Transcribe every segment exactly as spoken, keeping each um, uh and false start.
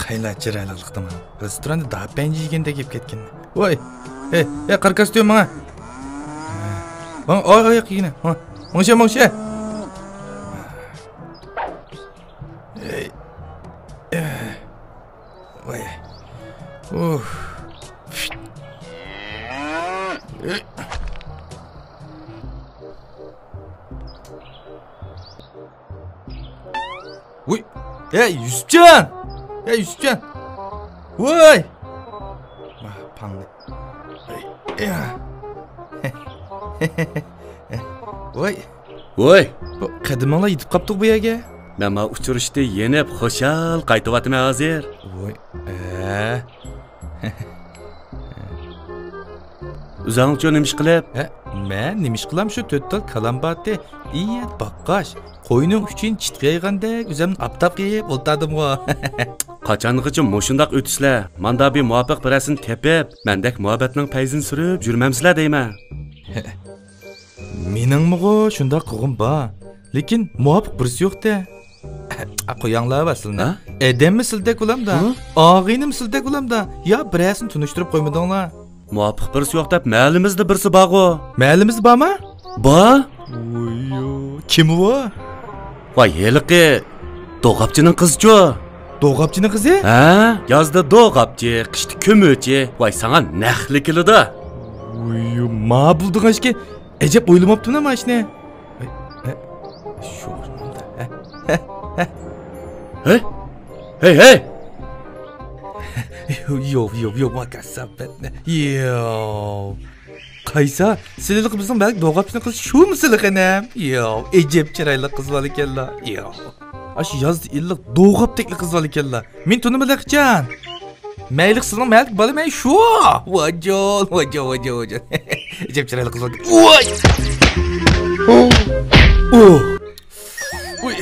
قايلا چىرايلىقلىقتىما؟ رېستوراندا داپەنجى يېگەندەك يەپ كەتكەنمەن. ۋاي! ھەي، ھەي، قارا كاستيۇم ماڭا! ماڭا ئاي-، ئاياق يېگىنە! ماڭا! ماڭشە، ماڭشە! ھەي. ۋاي. ئۇھ. ۋۇي. ھەي، يۈسۈپجان! ھەي، يۈسۈپجان! ۋاي! ۋاھ، پاڭنى. ۋاي. ۋوي! بۇ قەدىمىڭلار يېتىپ قاپتۇق بۇ يەرگە. مەن ما ئۇچرىشىشتىن يېنىپ، خۇشال قايتىۋاتىمەن ھازىر. ۋوي، ئە. ئۆزۈڭچۇ نېمە ئىش قىلىپ؟ ھە، مەن نېمە ئىش قىلام، شۇ تۆت تال كالام بارتى. ئىيەت باققاچ، قوينىڭ ئۈچىنى چىتقا يايغاندەك ئۆزۈمنى ئاپتاپقا يېيىپ ئولتۇردۇمغۇ. قاچانغىچە مۇشۇنداق ئۆتىسىلەر؟ ماندا بىر مۇۋاپىق بىرەرسىنى تېپىپ، مەندەك مۇھەببەتنىڭ پەيزىنى سۈرۈپ يۈرمەمسىلەر دەيمەن. مېنىڭمۇغۇ شۇنداق قىلغۇم بار، لېكىن مۇۋاپىق بىرسى يوق-دە. قوياڭلار ۋە سىلنى. ھە؟ ئادەممۇ سىلدەك بولامدا؟ ھە؟ ئاغىنىمۇ سىلدەك بولامدا؟ يا بىرەرسىنى تونۇشتۇرۇپ قويمىدىڭلار؟ مۇۋاپىق بىرسى يوق دەپ مەھەللىمىزدە بىرسى بارغۇ. مەھەللىمىزدە بارما؟ بار. ۋوييو، كىم ئۇ؟ ۋاي، ھېلىقى دوغاپچىنىڭ قىزىچۇ. دوغاپچىنىڭ قىزى؟ ھە، يازدا دوغاپچى، قىشتا كۆمۈرچى. ۋاي، ساڭا نەقلىك كېلىدۇ. ۋوييو، ما بولىدىغان ئىشكەن. ئەجەب ئويلىماپتىمەن ما ئىشنى. ھەي، ھەي، شۇ، ھەي، ھەي، ھەي. يو، يو، يو، يو، ما كاساپەتنى. يو. قايسا، سىلىلىق بىزنىڭ بەلكى دوغاپچىنىڭ قىزى شۇمۇ سىلىق ئەنەم؟ يو، ئەجەب چىرايلىق قىز بار ئىكەنلا. يو. ئاشۇ يازدا ئىللىق دوغاپتەكلا قىز بار ئىكەنلا. مېنى تونۇمىدىڭ قاچان؟ مەيلى، سىزنىڭ مەلىك بالا مەن شۇ. ۋاجول، ۋاجول، ۋاجول، ۋاجول. ئەجەب چىرايلىق قىز بار. ۋاي! ئۇ! ۋاي!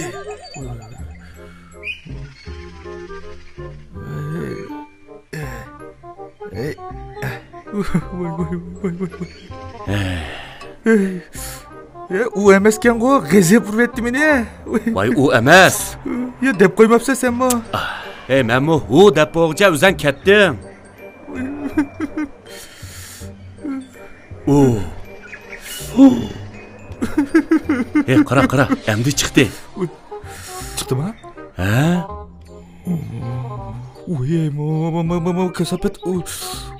ۋاي، ۋاي، ۋاي، ۋاي. ۋاي، ۋاي، ۋاي، ۋاي، ۋاي. ئە، ئۇ ئەمەسكەنغۇ، غەزەپ ئۇرۇۋەتتى مېنى. ۋاي، ئۇ ئەمەس. يا، دەپ قويماپسەن سەنمۇ؟ ھەي، مەنمۇ ھۇ دەپ بولغۇچە ئۆزەڭ كەتتىڭ. ئۇ. ھەي، قارا، قارا، ئەمدى چىقتى. چىقتىما؟ ھە؟ ۋاي، ما، ما، كاساپەت. ئۇ،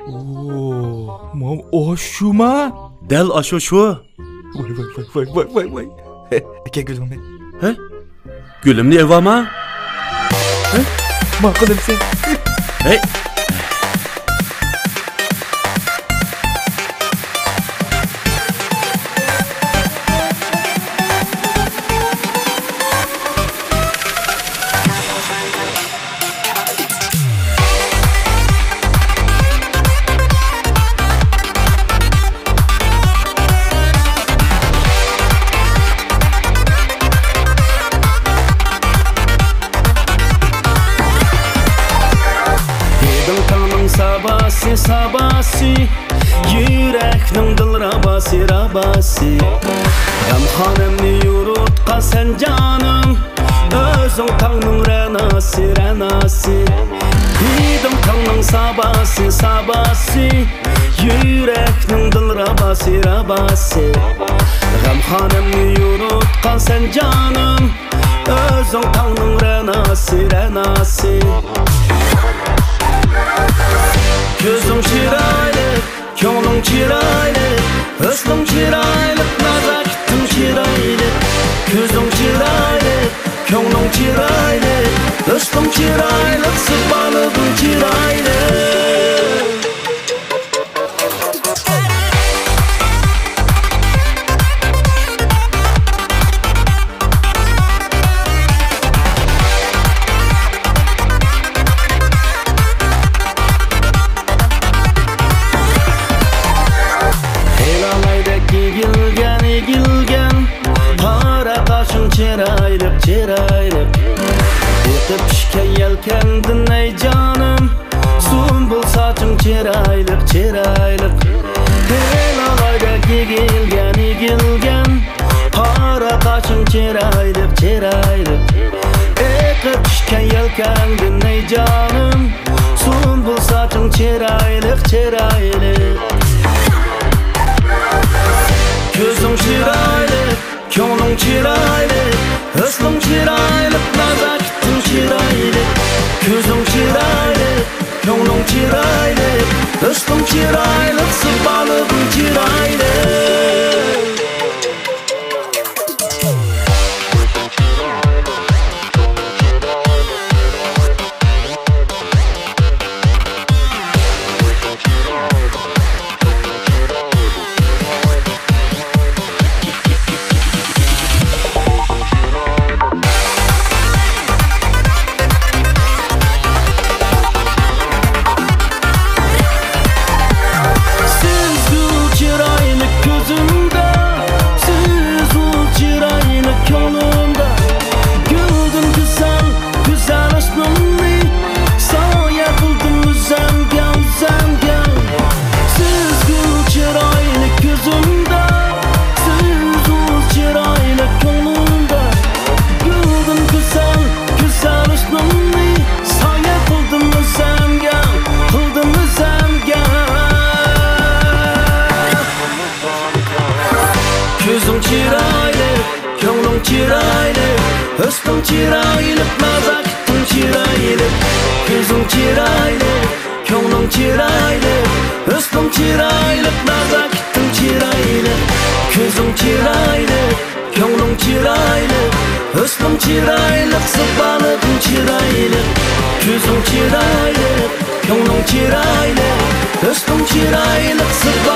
ئۇ، ما، ئاشۇما؟ دەل ئاشۇ شۇ. ۋاي، ۋاي، ۋاي. ئاكا، گۈلۈڭنى. ھە؟ گۈلۈمنى ئېلىۋالما. ھە؟ ماقۇل ئەمسە. ھەي. ھىدىڭ تاڭنىڭ ساباسى، ساباسى، يۈرەكنىڭ دىلرەباسى، رەباسى. غەمخانەمنى يورۇتقان سەن جانىم، ئۆزۈڭ تاڭنىڭ رەناسى، رەناسى. ھىدىڭ تاڭنىڭ ساباسى، ساباسى، يۈرەكنىڭ دىلرەباسى، رەباسى. غەمخانەمنى يورۇتقان سەن جانىم، ئۆزۈڭ تاڭنىڭ رەناسى، رەناسى. كۆزۈڭ چىرايلىق، كۆڭلۈڭ چىرايلىق، ھۆسنۈڭ چىرايلىق، نازاكىتىڭ چىرايلىق. كۆزۈڭ چىرايلىق، كۆڭلۈڭ چىرايلىق، ھۆسنۈڭ چىرايلىق، سىپالىقىڭ چىرايلىق. ھېلىلايدەك ئېگىلگەن، ئېگىلگەن، قارا قاشىڭ چىرايلىق، چىرايلىق. ئېقىپ چۈشكەن يەلكەندىن ئەي جانىم، سۇمبۇل ساچىڭ چىرايلىق، چىرايلىق. ھېلىلايدەك ئېگىلگەن، ئېگىلگەن، قارا قاشىڭ چىرايلىق، چىرايلىق. ئېقىپ چۈشكەن يەلكەڭدىن ئەي جانىم، سۇمبۇل ساچىڭ چىرايلىق، چىرايلىق. كۆزۈڭ چىرايلىق، كۆڭلۈڭ چىرايلىق، ھۆسنۈڭ چىرايلىق، نازاكىتىڭ چىرايلىق. كۆزۈڭ چىرايلىق، كۆڭلۈڭ چىرايلىق، ھۆسنۈڭ چىرايلىق، سىپالىقىڭ چىرايلىق. سىز گۈل چىرايلىق كۆزۈمدە، سىز ئۇل چىرايلىق كۆڭلۈمدە. گۈلدىن گۈزەل، گۈزەل ھۆسنۈمنى سايە قىلدىم ئۆزۈمگە، ئۆزۈمگە. سىز گۈل چىرايلىق كۆزۈمدە، سىز ئۇل چىرايلىق كۆڭلۈمدە. گۈلدىن گۈزەل، گۈزەل ھۆسنۈمنى سايە قىلدىم ئۆزۈمگە، قىلدىم ئۆزۈمگە. كۆزۈڭ چىرايلىق، كۆڭلۈڭ چىرايلىق، ھۆسنۈڭ چىرايلىق، نازاكىتىڭ چىرايلىق. كۆزۈڭ چىرايلىق، كۆڭلۈڭ چىرايلىق، ھۆسنۈڭ چىرايلىق، نازاكىتىڭ چىرايلىق. كۆزۈڭ چىرايلىق، كۆڭلۈڭ چىرايلىق، ھۆسنۈڭ چىرايلىق، سىپالىقىڭ چىرايلىق. كۆزۈڭ چىرايلىق، كۆڭلۈڭ چىرايلىق، ھۆسنۈڭ چىرايلىق، سىپالىقىڭ